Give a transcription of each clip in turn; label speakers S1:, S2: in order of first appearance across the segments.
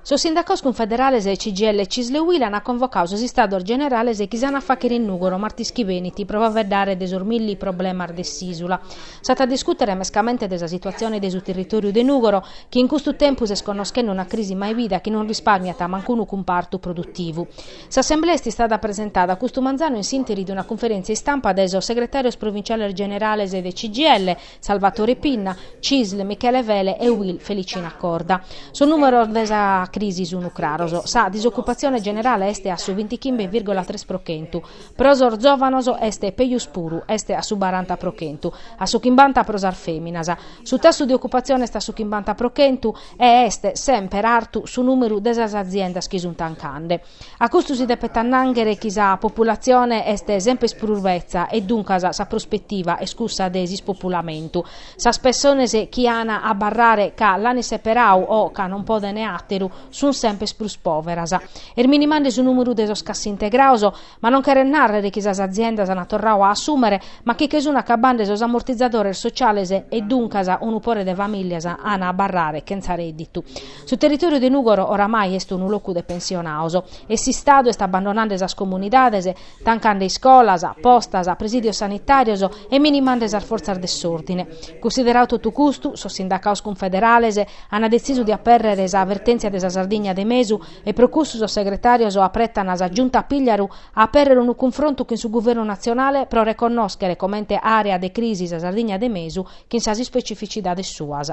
S1: Sos sindacaos cunfederales CGIL, Cisl e Uil ant convocau sos istados generales chi s'an a fàchere in Nùgoro martis chi benit pro faeddare de sos milli problemas de s'ìsula. S'at a discùtere mescamente de sa situatzione de su territòriu de Nùgoro chi in custu tempus est connoschende una crisi mai bida chi non rispàrmiat mancunu cumpartu produtivu. S'assemblea est istada presentada custu manzanu in s'ìnteri de una cunferèntzia istampa dae sos segretàrios provinciales generales de CGIL, Salvatore Pinna, Cisl, Michele Fele e Uil Felicina Corda. Sos nùmeros de sa crisi sunt craros, sa disocupatzione generale est a su bintichimbe virgola tres pro chentu, pro sos zòvanos est pejus puru, est a su baranta pro chentu, a su chimbanta pro sas fèminas. Su tassu de ocupatzione est a su chimbanta pro chentu e est semper artu su nùmeru de sas aziendas chi sunt tancande. A custu si depet annànghere chi sa populatzione est semper prus betza e duncas sa prospetiva est cussa de s'ispopulamentu. Sas pessones chi an a abarrare ca l'an isseperadu o ca non poden àteru sunt semper prus pòveras. Est minimande su nùmeru de sos cassintegrados, ma non cheret nàrrere chi sas aziendas ant torradu a assùmere, ma chi che sunt acabande sos ammortizadores sociales e duncas unu pore de famìlias an a abarrare chentza rèdditu. Su territòriu de Nùgoro oramai est unu locu de pensionados e s'Istadu est abbandonande sas comunidades, tancande iscolas, postas, presìdios sanitàrios e minimande sas fortzas de s'òrdine. Cunsideradu totu custu, sos sindacados cunfederales ant detzisu de apèrrere sa vertèntzia de sa Sardigna de mesu e pro cussu sos segretàrios apretan sa Giunta Pigliaru a apèrrere unu cunfrontu chin su Guvernu natzionale pro reconnòschere comente àrea de crisi sa Sardigna de mesu chin sas ispecificidades suas.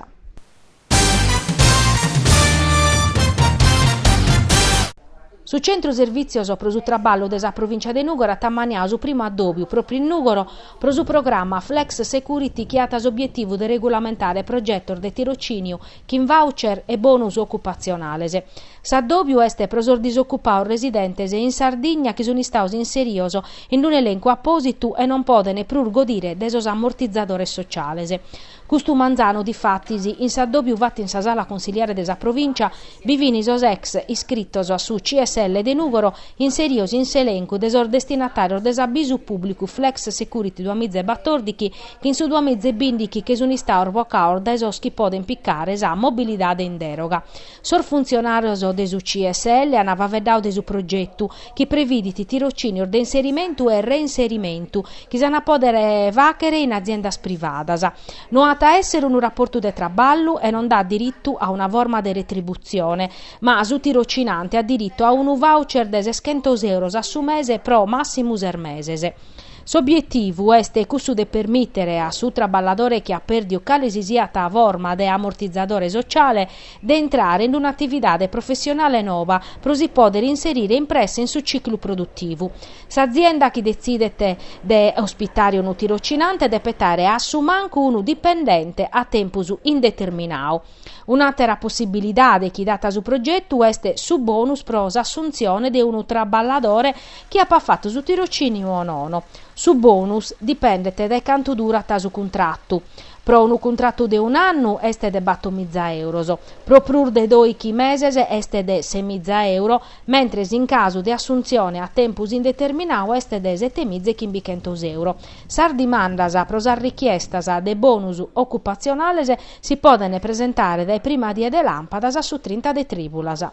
S1: Su Centru Servìtzios pro su Traballu de sa Provìncia de Nùgoro at ammaniadu su primu addòbiu pròpriu in Nùgoro pro su programma Flex Security chi at s'obietivu de regulamentare progetos de tirocìniu chin voucher e bonus ocupatzionales. S'addòbiu est pro sos disocupados residentes in Sardigna chi sunt istados inseridos in un'elencu apòsitu e non podent prus godire de sos ammortizadores sociales. Custu manzanu, difatis, in s'addòbiu fatu in sa sala consiliare de sa Provìncia, bi fin sos ex iscritos a su CSL de Nùgoro inserios in s'elencu de sos destinatàrios de s'abisu pùblicu Flex Security duamiza e batòrdichi chi in su duamiza e bìndichi che sun istados bocados dae sos chi podent picare sa mobilidade in dèroga. Sos funtzionàrios de su CSL ant faeddadu de su progetu, chi previdit tirocìnios de inserimentu e reinserimentu chi s'ant a pòdere fàghere in aziendas privadas. No at a èssere unu raportu de traballu e non dat diritu a una forma de retributzione, ma su tirocinante at diritu a unu voucher de seschentos euros a su mese pro màssimu ses meses. S'obietivu est cussu de permìtere a su traballadore chi at pèrdiu cale si siat forma de ammortizadore sociale de intrare in un'atividade professionale noba pro si pòdere inserire in presse in su ciclu produtivu. S'azienda chi detzidet de ospitare unu tirocinante depet àere a su mancu unu dipendente a tempus indeterminadu. Un'àtera possibilidade chi dat su progetu est su bonus pro s'assuntzione de unu traballadore chi apat fatu su tirocìniu o nono. Su bonus dipendet dae cantu durat su cuntratu. Pro unu cuntratu de un'annu est de batomiza euros, pro prus de dòichi meses est de semiza euro, mentres in casu de assuntzione a tempus indeterminadu est de setemiza e chimbichentos euro. Sas dimandas pro sas richiestas de bonus ocupatzionales si podent presentare dae prima die de làmpadas a su trinta de trìbulas.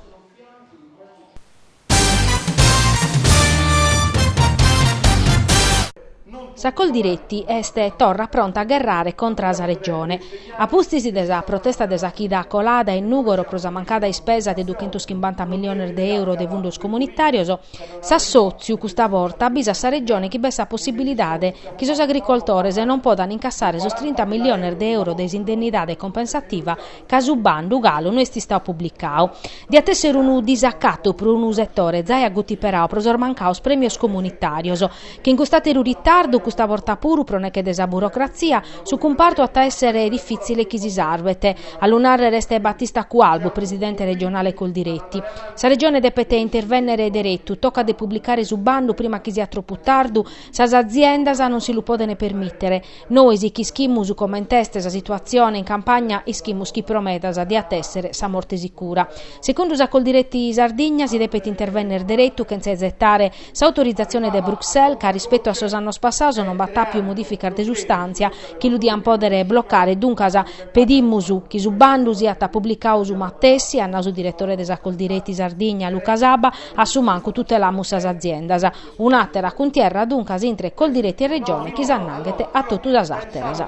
S1: Sa Coldiretti est torra pronta a gherrare contra a sa Regione. A pustis de sa protesta de sa chida colada in Nùgoro pro sa mancada ispesa de duchentochimbanta milliones de euro de fundos comunitàrios, S'assòtziu, custa borta, abisat sa Regione chi b'est sa possibilidade chi sos agricoltores non podant incassare sos trinta milliones de euro de s'indennidade compensativa ca su bandu galu no est istadu publicadu. Diat èssere unu disacatu pro unu setore zai agutiperadu pro sos mancados prèmios comunitàrios. Chin cust'àteru ritardu, custa borta puru pro neche de sa burocratzia, su cumpartu at a èssere difìtzile chi si sarvet. A lu nàrrere est Battista Cualbu, presidente regionale Coldiretti. Sa Regione depet intervènnere deretu, tocat de publicare su bandu prima chi siat tropu tardu, sas aziendas non si lu podent permìtere. Nois chi ischimus comente est sa situatzione in campagna ischimus chi pro medas diat èssere sa morte sicura. Segundu sa Coldiretti Sardigna si depet intervènnere deretu chentza isetare s'autorizatzione de Bruxelles ca rispetu a sos annos passados. passados non b'at àpiu modìficas de sustàntzia chi lu diant pòdere blocare, duncas pedimus chi su bandu siat publicadu su matessi, at nadu su diretore de sa Coldiretti Sardigna Luca Saba, a su mancu tutelamus sas aziendas. Un'àtera cuntierra duncas intre Coldiretti e Regione chi s'annanghet a totu sas àteras.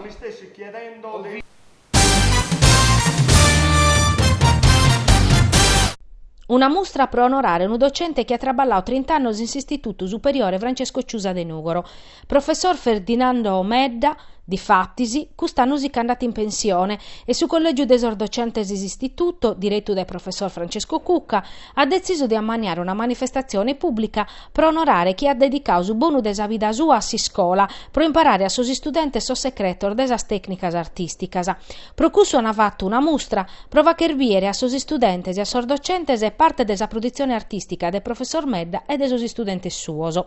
S1: Una mustra pro onorare unu docente chi at traballadu trint'annos in s'Istitutu Superiore Francesco Ciusa de Nùgoro. Professor Ferdinando Medda, difatis, cust'annu si ch'andat in pensione e su Collègiu de sos docentes de s'istituto, diretu dae professor Francesco Cucca, at detzisu de ammaniare una manifestatzione pùblica pro onorare chie at dedicadu su bonu de sa vida sua a s'iscola, pro imparare a sos istudentes sos secretos de sas tècnicas artìsticas. Pro cussu an fatu una mustra, pro fagher bìere a sos istudentes e a sos docentes parte de sa produtzione artìstica de professor Medda e de sos istudentes suos.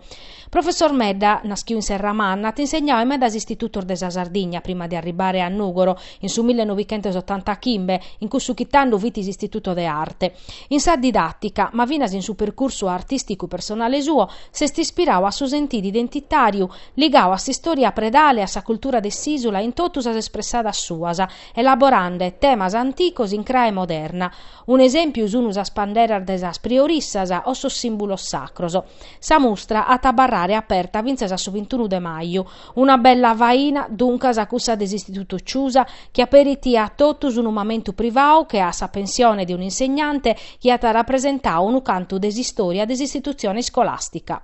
S1: Professor Medda, naschidu in Serramanna, at insegnadu in medas istitutos de sa Sardigna prima de arribbare a Nùgoro, in su millenobichentosottantachimbe, in cussu chi tando fit s'Istituto de Arte. In sa didàtica, ma finas in su percursu artìsticu personale suo, s'est ispiradu a su sentidu identitàriu ligadu a s'istòria predale e a sa cultura de s'ìsula in totu sas espressadas suas, elaborende temas anticos in crae moderna. Un'esèmpiu sunt sas panderas de sas priorissas o sos sìmbulos sacros. Sa mustra at a abarrare aperta fintzas a su bintunu de maju. Una bella faina, duncas, cussa de s'Istituto Ciusa, chi aperit a totus unu mamentu privadu che a sa pensione de un'insegnante chi at rapresentadu unu cantu de s'istòria de s'istitutzione iscolàstica.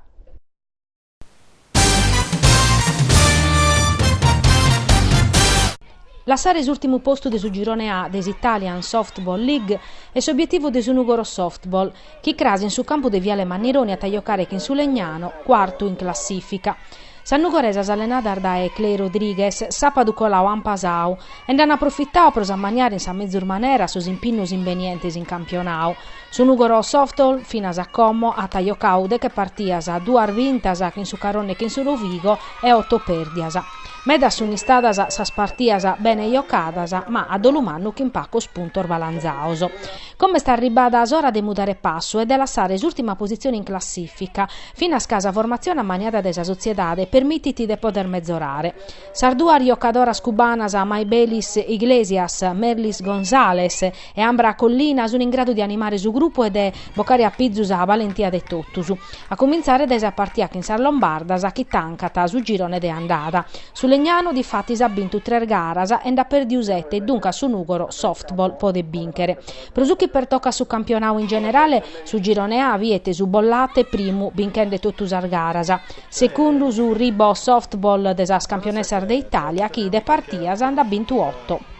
S1: Lassare s'ùrtimu postu de su girone A de s'Italian Softball League est s'obietivu de su Nùgoro Softball, chi cras in su campu de Viale Mannironi at a giocare chin su Legnano, cuartu in classìfica. Sas nugoresas allenadas dae Clay Rodriguez sàpadu coladu an pasadu e nd'an aprofitadu pro s'ammaniare in sa mezus manera a sos impinnos imbenientes in campionadu. Su Nùgoro Softball finas a como at jocadu deghe partias, duas bintas chin su Caronne e chin su Rovigo e oto pèrdias. Medas sun istadas sas partias bene jocadas ma a dolu mannu chin pacos puntos balanzados. Como est arribbada s'ora de mudare passu e de lassare s'ùrtima positzione in classìfica, finas ca sa formatzione ammaniada dae sa sotziedade permitit de poder mezorare. Sas duas jocadoras cubanas Maybelis Iglesias, Merlis Gonzales e Ambra Collina sun in gradu de animare su grupu e de bocare a pizu sa balentia de totus, a cumintzare dae sa partia chin sas lombardas chi tancat su girone de andada. Su Legnano difatis at bintu tres garas e nd'at pèrdiu sete e duncas su Nùgoro Softball podet bìnchere. Pro su chi pertocat su campionadu in generale, su girone A biet su Bollate primu binchende totu sas garas, segundu su Ribo Softball de sas campionessas de Itàlia chi de partias nd'at bintu oto.